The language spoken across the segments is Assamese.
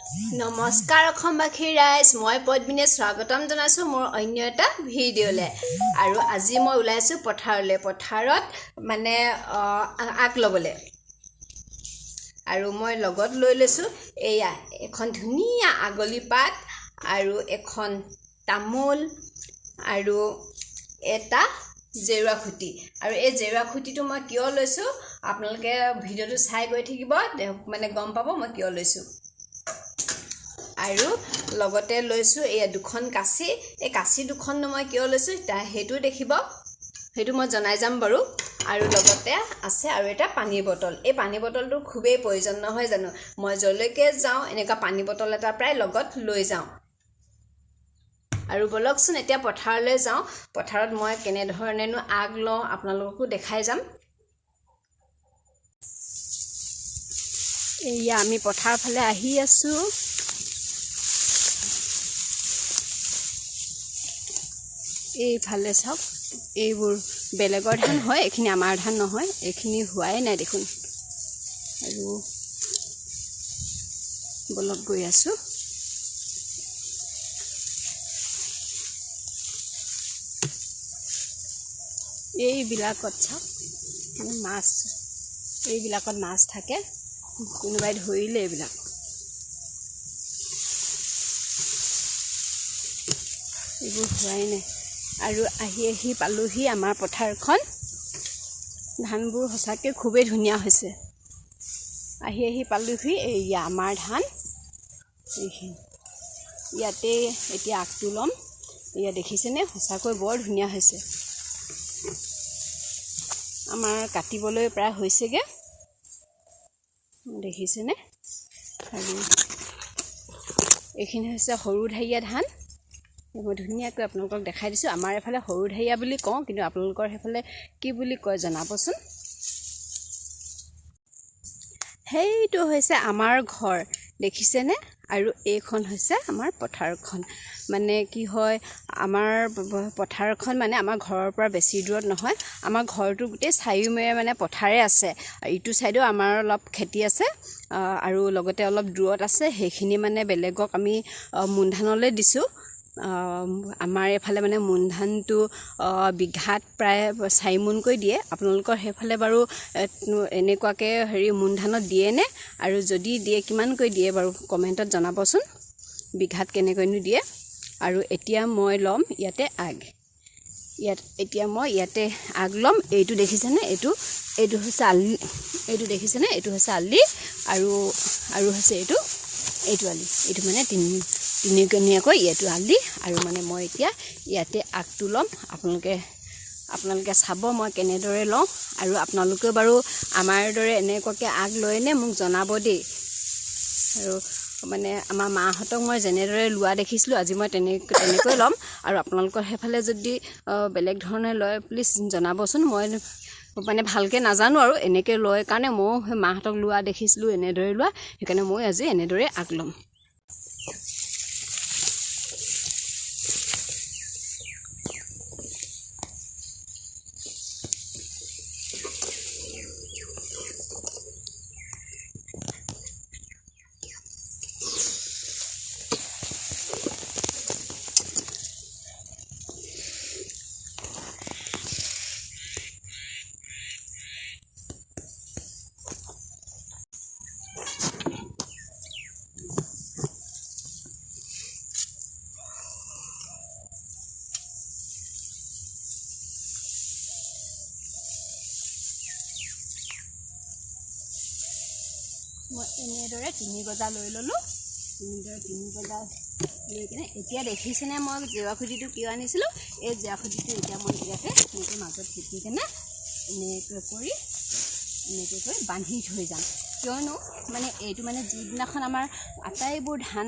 নমস্কাৰ অসমবাসী ৰাইজ, মই পদ্মিনীয়ে স্বাগতম জনাইছোঁ মোৰ অন্য এটা ভিডিঅ'লৈ। আৰু আজি মই ওলাইছোঁ পথাৰলৈ, পথাৰত মানে আগ ল'বলৈ। আৰু মই লগত লৈ লৈছোঁ এয়া এখন ধুনীয়া আগলি পাত আৰু এখন তামোল আৰু এটা জেৰুৱা খুঁটি। আৰু এই জেৰুৱা খুঁটিটো মই কিয় লৈছোঁ আপোনালোকে ভিডিঅ'টো চাই গৈ থাকিব, মানে গম পাব মই কিয় লৈছোঁ। আৰু লগতে লৈছোঁ এয়া দুখন কাঁচি। এই কাঁচি দুখননো মই কিয় লৈছোঁ সেইটো দেখিব, সেইটো মই জনাই যাম বাৰু। আৰু লগতে আছে আৰু এটা পানীৰ বটল। এই পানী বটলটো খুবেই প্ৰয়োজন নহয় জানো? মই য'লৈকে যাওঁ এনেকুৱা পানী বটল এটা প্ৰায় লগত লৈ যাওঁ। আৰু ব'লকচোন এতিয়া পথাৰলৈ যাওঁ। পথাৰত মই কেনেধৰণেনো আগ লওঁ আপোনালোককো দেখাই যাম। এয়া আমি পথাৰ ফালে আহি আছোঁ। এইফালে চাওক, এইবোৰ বেলেগৰ ধান হয়, এইখিনি আমাৰ ধান নহয়, এইখিনি হোৱাই নাই দেখোন। আৰু বলক গৈ আছোঁ। এইবিলাকত চাওক মানে মাছ, এইবিলাকত মাছ থাকে, কোনোবাই ধৰিলে এইবিলাক। এইবোৰ হোৱাই নাই। আৰু আহি আহি পালোহি আমাৰ পথাৰখন। ধানবোৰ সঁচাকৈ খুবেই ধুনীয়া হৈছে। আহি আহি পালোহি এইয়া আমাৰ ধান এইখিনি। ইয়াতে এতিয়া আগটো ল'ম। এয়া দেখিছেনে, সঁচাকৈ বৰ ধুনীয়া হৈছে। আমাৰ কাটিবলৈ প্ৰায় হৈছেগৈ, দেখিছেনে। আৰু এইখিনি হৈছে সৰু ঢাৰীয়া ধান। মই ধুনীয়াকৈ আপোনালোকক দেখাই দিছোঁ। আমাৰ এইফালে সৰু ঢাৰীয়া বুলি কওঁ, কিন্তু আপোনালোকৰ সেইফালে কি বুলি কয় জনাবচোন। সেইটো হৈছে আমাৰ ঘৰ, দেখিছেনে। আৰু এইখন হৈছে আমাৰ পথাৰখন। মানে কি হয়, আমাৰ পথাৰখন মানে আমাৰ ঘৰৰ পৰা বেছি দূৰত নহয়। আমাৰ ঘৰটো গোটেই চাৰিওমেৰে মানে পথাৰে আছে। ইটো ছাইডেও আমাৰ অলপ খেতি আছে আৰু লগতে অলপ দূৰত আছে, সেইখিনি মানে বেলেগক আমি মোনধানলৈ দিছোঁ। আমাৰ এইফালে মানে মোনধানটো বিঘাত প্ৰায় 4 মোনকৈ দিয়ে। আপোনালোকৰ সেইফালে বাৰু এনেকুৱাকৈ হেৰি মোনধানত দিয়েনে? আৰু যদি দিয়ে কিমানকৈ দিয়ে বাৰু কমেণ্টত জনাবচোন, বিঘাত কেনেকৈনো দিয়ে। আৰু এতিয়া মই ল'ম ইয়াতে আগ। ইয়াত এতিয়া মই ইয়াতে আগ ল'ম। এইটো দেখিছেনে, এইটো এইটো হৈছে আলি। এইটো দেখিছেনে, এইটো হৈছে আলি। আৰু আৰু হৈছে এইটো এইটো আলি। এইটো মানে তিনিকণীয়াকৈ এইটো আলি। আৰু মানে মই এতিয়া ইয়াতে আগটো ল'ম। আপোনালোকে চাব মই কেনেদৰে লওঁ। আৰু আপোনালোকেও বাৰু আমাৰ দৰে এনেকুৱাকৈ আগ লয়নে মোক জনাব দেই। আৰু মানে আমাৰ মাহঁতক মই যেনেদৰে লোৱা দেখিছিলোঁ আজি মই তেনেকৈ ল'ম। আৰু আপোনালোকৰ সেইফালে যদি বেলেগ ধৰণে লয় প্লিজ জনাবচোন। মই মানে ভালকৈ নাজানো আৰু এনেকৈ লয় কাৰণে ময়ো সেই মাহঁতক লোৱা দেখিছিলোঁ এনেদৰে লোৱা, সেইকাৰণে মই আজি এনেদৰে আগ ল'ম। মই এনেদৰে 3 গজা লৈ ল'লোঁ। এনেদৰে 3 গজা লৈ কিনে এতিয়া দেখিছেনে মই জেওৰা খুঁটিটো কিয় আনিছিলোঁ। এই জেওৰা খুঁটিটো এতিয়া মই ইয়াতে এনেকৈ মাজত পুতি কিনে এনেকৈ কৰি বান্ধি থৈ যাম। কিয়নো মানে এইটো মানে যিদিনাখন আমাৰ আটাইবোৰ ধান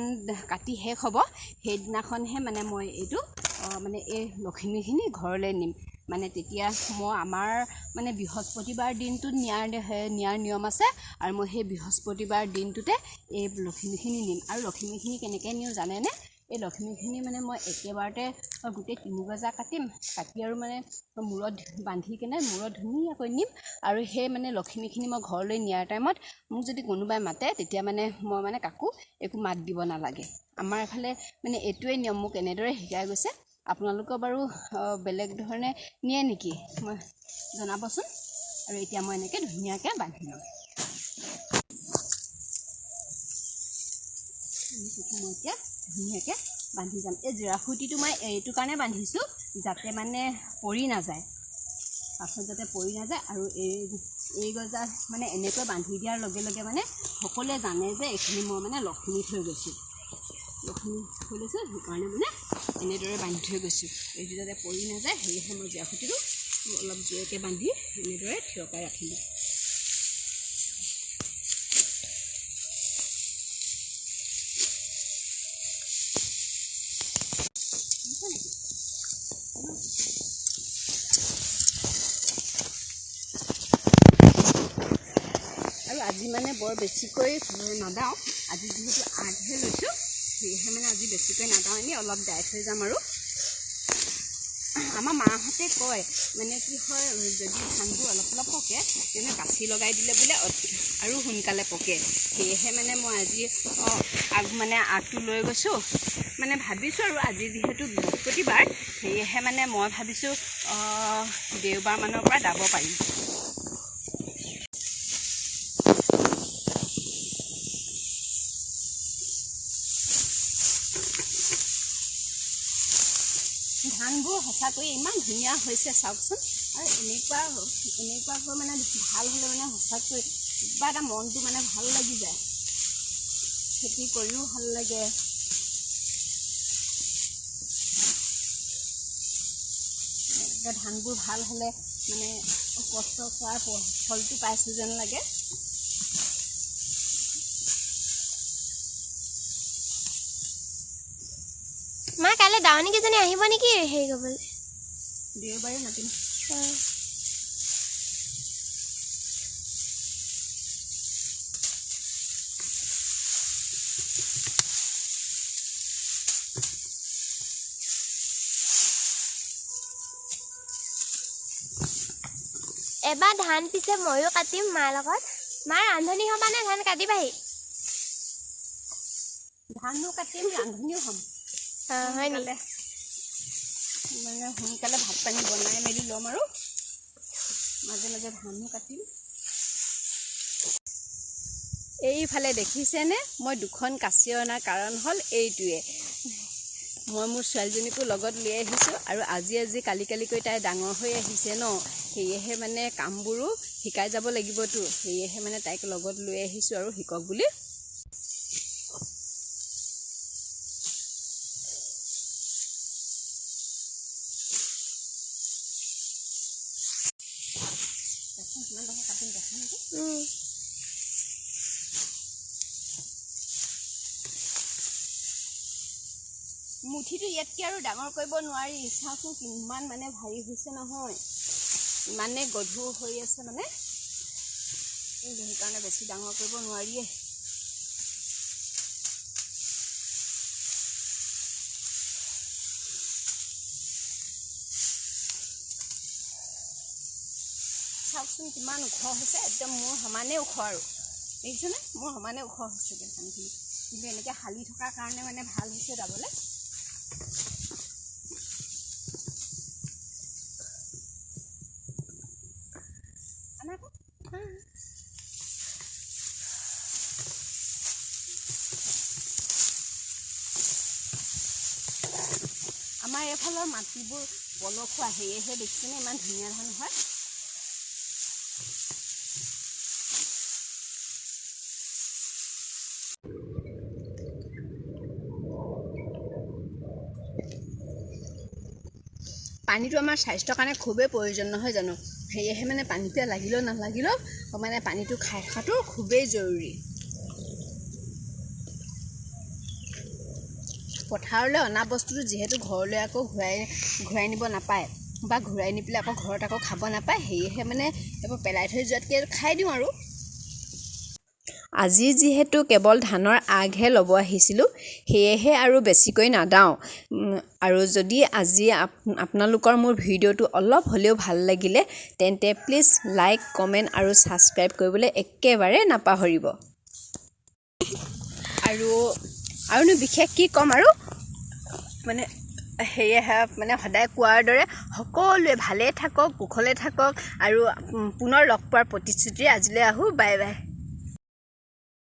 কাটি শেষ হ'ব সেইদিনাখনহে মানে মই এইটো মানে এই লখিমীখিনি ঘৰলৈ নিম। মানে তেতিয়া মই আমাৰ মানে বৃহস্পতিবাৰ দিনটোত নিয়াৰ নিয়ম আছে। আৰু মই সেই বৃহস্পতিবাৰ দিনটোতে এই লখিমীখিনি নিম। আৰু লখিমীখিনি কেনেকৈ নিওঁ জানেনে? এই লখিমীখিনি মানে মই একেবাৰতে গোটেই 3 গজা কাটিম, কাটি আৰু মানে মূৰত বান্ধি কেনে মূৰত ধুনীয়াকৈ নিম। আৰু সেই মানে লখিমীখিনি মই ঘৰলৈ নিয়াৰ টাইমত মোক যদি কোনোবাই মাতে, তেতিয়া মানে মই মানে কাকো একো মাত দিব নালাগে। আমাৰ এফালে মানে এইটোৱে নিয়ম, মোক এনেদৰে শিকাই গৈছে। আপোনালোকৰ বাৰু বেলেগ ধৰণে নিয়ে নেকি মই জনাবচোন। আৰু এতিয়া মই এনেকৈ ধুনীয়াকৈ বান্ধি ল'ম। মই এতিয়া ধুনীয়াকৈ বান্ধি যাম। এই জিৰাখুটিটো মই এইটো কাৰণে বান্ধিছোঁ যাতে মানে পৰি নাযায়, পাছত যাতে পৰি নাযায়। আৰু এই গজা মানে এনেকৈ বান্ধি দিয়াৰ লগে লগে মানে সকলোৱে জানে যে এইখিনি মই মানে লখিমী থৈ গৈছোঁ, লখিমী থৈ লৈছোঁ, সেইকাৰণে মানে এনেদৰে বান্ধি থৈ গৈছোঁ। এইটো যাতে পৰি নাযায় সেয়েহে মই জিৰাখুটিটো অলপ জোৰকৈ বান্ধি এনেদৰে থিয়কাই ৰাখিলোঁ। আৰু আজি মানে বৰ বেছিকৈ নাদাওঁ, আজি যিহেতু আগহে লৈছোঁ সেয়েহে মানে আজি বেছিকৈ নাদাওঁ, এনেই অলপ দাই থৈ যাম। আৰু আমাৰ মাহঁতে কয় মানে কি হয়, যদি ধানবোৰ অলপ অলপ পকে তেনে কাঁচি লগাই দিলে বোলে আৰু সোনকালে পকে। সেয়েহে মানে মই আজি আগ মানে আগটো লৈ গৈছোঁ, মানে ভাবিছোঁ আৰু আজি যিহেতু বৃহস্পতিবাৰ সেয়েহে মানে মই ভাবিছোঁ দেওবাৰ মানৰ পৰা দাব পাৰিম। ধানবোৰ সঁচাকৈয়ে ইমান ধুনীয়া হৈছে চাওকচোন। আৰু এনেকুৱাকৈ মানে ভাল হ'লে মানে সঁচাকৈ কিবা এটা মনটো মানে ভাল লাগি যায়, খেতি কৰিও ভাল লাগে। ধানবোৰ ভাল হ'লে মানে কষ্ট কৰাৰ ফলটো পাইছোঁ যেন লাগে। মা কাইলৈ দাৱনী কেইজনী আহিব নেকি হেৰি কৰিবলৈ? দেওবাৰে মাতিম। এবাৰ ধান পিছে ময়ো কাটিম মাৰ লগত। মা ৰান্ধনী হ'বা নে ধান কাটিবাহি? ধানো কাটিম, ৰান্ধনীও হ'ম। হয় নেকি? মানে সোনকালে ভাত পানী বনাই মেলি ল'ম আৰু মাজে মাজে ধানো কাটিম। এইফালে দেখিছেনে মই 2খন কাঁচি অনাৰ কাৰণ হ'ল এইটোৱে, মই মোৰ ছোৱালীজনীকো লগত লৈ আহিছোঁ। আৰু আজি আজি কালি কালিকৈ তাই ডাঙৰ হৈ আহিছে ন, সেয়েহে মানে কামবোৰো শিকাই যাব লাগিবতো, সেয়েহে মানে তাইক লগত লৈ আহিছোঁ আৰু শিকক বুলি। মুঠিটো ইয়াতকৈ আৰু ডাঙৰ কৰিব নোৱাৰি, চাওকচোন কিমান মানে ভাৰী হৈছে নহয়, ইমানে গধুৰ হৈ আছে মানে, সেইকাৰণে বেছি ডাঙৰ কৰিব নোৱাৰিয়ে। চাওকচোন কিমান ওখ হৈছে, একদম মোৰ সমানে ওখ আৰু দেখিছেনে, মোৰ সমানে ওখ হৈছেগৈ ধানখিনি। কিন্তু এনেকৈ শালি থকাৰ কাৰণে মানে ভাল হৈছে দাবলৈ। আমাৰ এইফালৰ মাটিবোৰ পলসুৱা, সেয়েহে দেখিছেনে ইমান ধুনীয়া ধান হয়। পানীটো আমাৰ স্বাস্থ্যৰ কাৰণে খুবেই প্ৰয়োজন নহয় জানো, সেয়েহে মানে পানীটো লাগিলেও নালাগিলেও মানে পানীটো খাই থকাটো খুবেই জৰুৰী। পথাৰলৈ অনা বস্তুটো যিহেতু ঘৰলৈ আকৌ ঘূৰাই নিব নাপায় বা ঘূৰাই নি পেলাই আকৌ ঘৰত আকৌ খাব নাপায়, সেয়েহে মানে এইবোৰ পেলাই থৈ যোৱাতকৈ খাই দিওঁ আৰু। আজি যিহেতু কেৱল ধানৰ আগহে ল'ব আহিছিলোঁ, সেয়েহে আৰু বেছিকৈ নাদাওঁ। আৰু যদি আজি আপোনালোকৰ মোৰ ভিডিঅ'টো অলপ হ'লেও ভাল লাগিলে, তেন্তে প্লিজ লাইক, কমেণ্ট আৰু ছাবস্ক্ৰাইব কৰিবলৈ একেবাৰে নাপাহৰিব। আৰুনো বিশেষ কি ক'ম আৰু, মানে সেয়েহে মানে সদায় কোৱাৰ দৰে সকলোৱে ভালে থাকক, কুশলে থাকক আৰু পুনৰ লগ পোৱাৰ প্ৰতিশ্ৰুতিৰে আজিলৈ আহোঁ। Bye bye.